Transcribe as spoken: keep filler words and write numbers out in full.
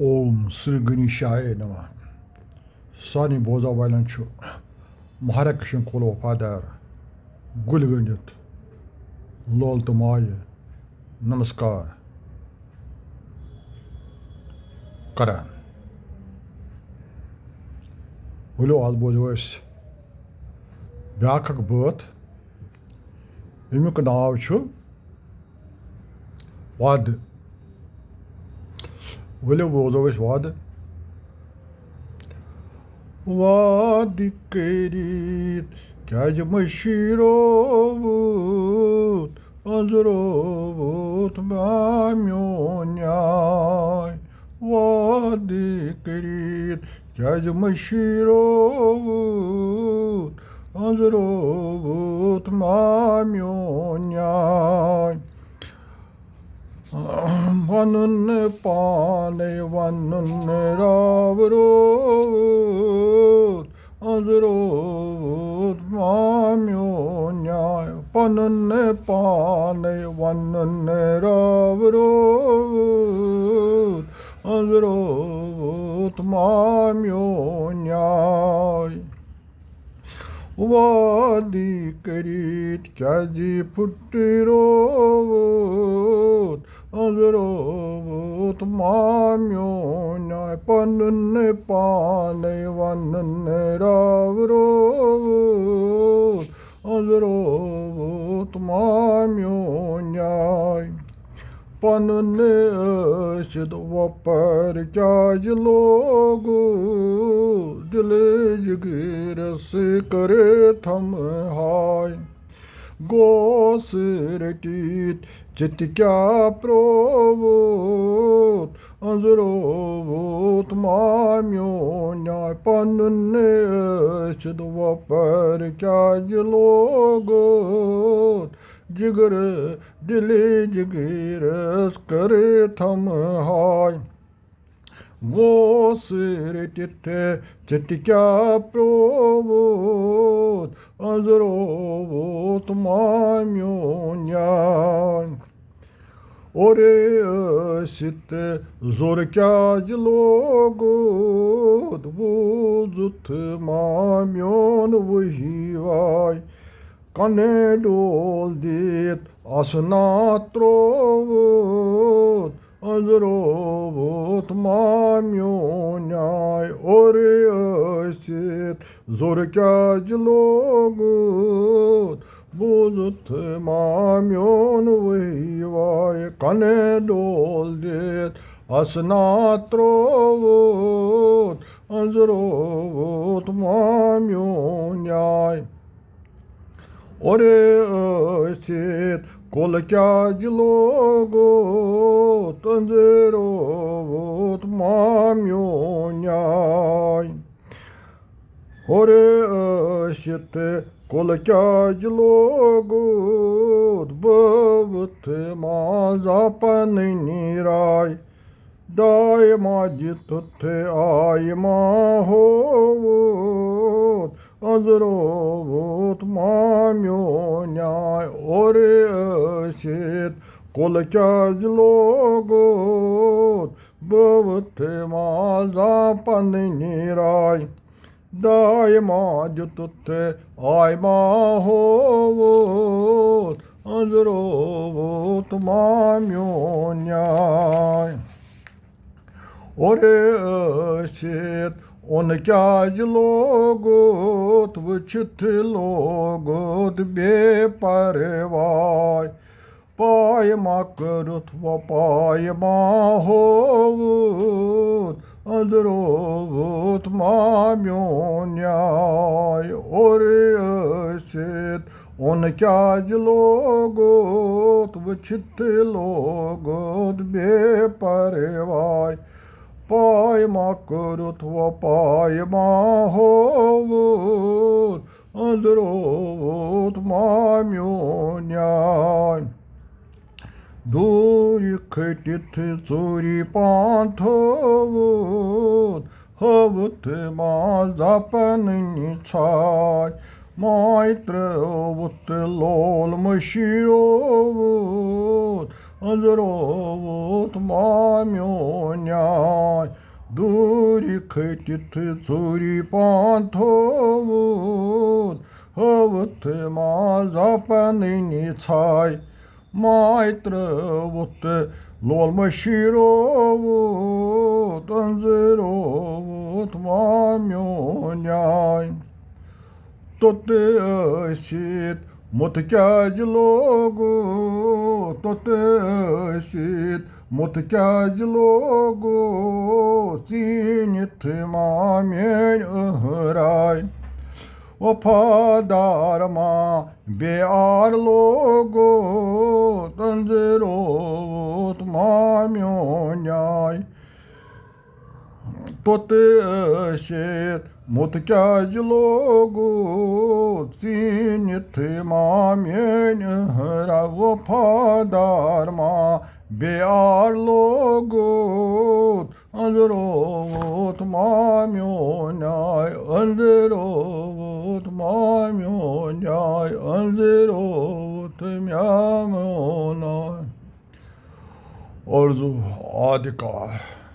اوم سری گنیشایہ نمہ۔ سارنٕے بوزن والٮ۪ن چھُ محرک کشن کول وفادار گُلۍ گٔنٛڈِتھ لول تہٕ مایہِ نمسکار کران۔ ؤلِو، آز بوزو أسۍ بیٛاکھ اکھ بٲتھ، ییٚمیُک ناو چھُ وعدٕ۔ ؤلِو بوزو أسۍ وعدٕ۔ وعدٕ کٔرِتھ کیٛازِ مٔشیٖرووُتھ، أنٛزرووُتھ ما میون نیاے؟ وعدٕ کٔرِتھ کیٛازِ مٔشیٖرووُتھ، أنٛزرووُتھ ما میون نیاے؟ پنُن پانے ونُن راورووُت، أنٛزرووُت ما میون نیاے؟ پنُن پانے ونُن راورووُت، أنٛزرووُت ما میون نیاے؟ وعدٕ کٔرِتھ کیٛازِ پھُٹرووُت، أنٛزرووُت ما میون نیاے؟ پنُن پانے ونُن راورووُت، أنٛزرووُت ما میون نیاے؟ پنُن ٲسِتھ وۄپر کیٛازِ لوگُت، دِلہٕ جِگرس کٔرِتھ ہمہاے؟ گوس رٔٹِتھ ژےٚ تہِ کیٛاہ پرٛووُت، أنٛزرووُت ما میون نیاے؟ پنُن ٲسِتھ وۄپر کیٛازِ لوگُت، جِگرٕ دِلہٕ جِگرس کٔرِتھ ہمہاے؟ گوس رٔٹِتھ ژےٚ تہِ کیٛاہ پرٛووُت، أنٛزرووُت ما میون نیاے؟ اورے ٲسِتھ زور کیٛازِ لوگُت، بوٗزُتھ ما میون وہی واے؟ کنہٕ ڈول دِتھ اسناتھ ترٛووُت، أنٛزرووُت ما میون نیاے؟ اورے ٲسِتھ زور کیٛازِ لوگُت، بوٗزُتھ ما میون وہی واے؟ کنہٕ ڈول دِتھ اسناتھ ترٛووُت، أنٛزرووُت ما میون نیاے؟ اورے ٲسِتھ کُل کیٛازِ لوگُت، أنٛزرووُت ما میون نیاے؟ ہورے ٲسِتھ کُل کیٛازِ لوگُت، بٲوُتھ ما زا پنٕنی راے؟ دایہِ ما دِتُتھ، آیہِ ما ہووُت، أنٛزرووُت ما میون نیاے؟ اورے ٲسِتھ کُل کیٛازِ لوگُت، بٲوُتھ ما زا پنٕنی راے؟ دایہِ ما دِتُتھ، آیہِ ما ہووُت، أنٛزرووُت ما میون نیاے؟ اورے ٲسِتھ اوٚن کیٛازِ لوگُت، وٕچھِتھ لوگُت بے پرواے؟ پاے ما کٔرٕتھ وۄپاے ما ہووُت، أنٛزرووُت ما میون نیاے؟ اورے ٲسِتھ اوٚن کیٛازِ لوگُت، وٕچھِتھ لوگُت بے پرواے؟ پاے ما کٔرٕتھ وۄپاے ما ہووُت، أنٛزرووُت ما میون نیاے؟ دوٗرِ کھٔٹِتھ ژوٗرِ پان تھووُت، ہٲوُتھ ما زا پنٕنۍ ژھاے؟ ماے ترٛٲوُتھ لول مٔشیٖرووُت، أنٛزرووُت ما میون نیاے۔ دوٗرِ کھٔٹِتھ ژوٗرِ پان تھووُتھ، ہٲوتھ ما زا پنٕنۍ ژھاے۔ ماے ترٲوُتھ تہٕ لول مٔشیٖرووُتھ، أنٛزٕرووُتھ ما میون نیاے۔ توٚت ٲسِتھ موٚت کیٛازِ لوگُتھ؟ توٚت ٲسِتھ موٚت کیٛازِ لوگُتھ؟ ژیٖنِتھ ما میٲنۍ أہراے۔ وفادار ما بے عار لوگُتھ، أنٛزٕرووُتھ ما میون نیاے۔ توٚت ٲسِتھ موٚت کیٛازِ لوگُتھ؟ ژیٖنِتھ ما میٲنۍ أہراے۔ وفادار ما بے عار لوگُتھ، أنٛزٕرووُتھ ما میون نیاے۔ أنٛزٕرووُتھ ما میون نیاے، أنٛزٕرووُتھ ما میون نیاے۔ عرض و آدکار۔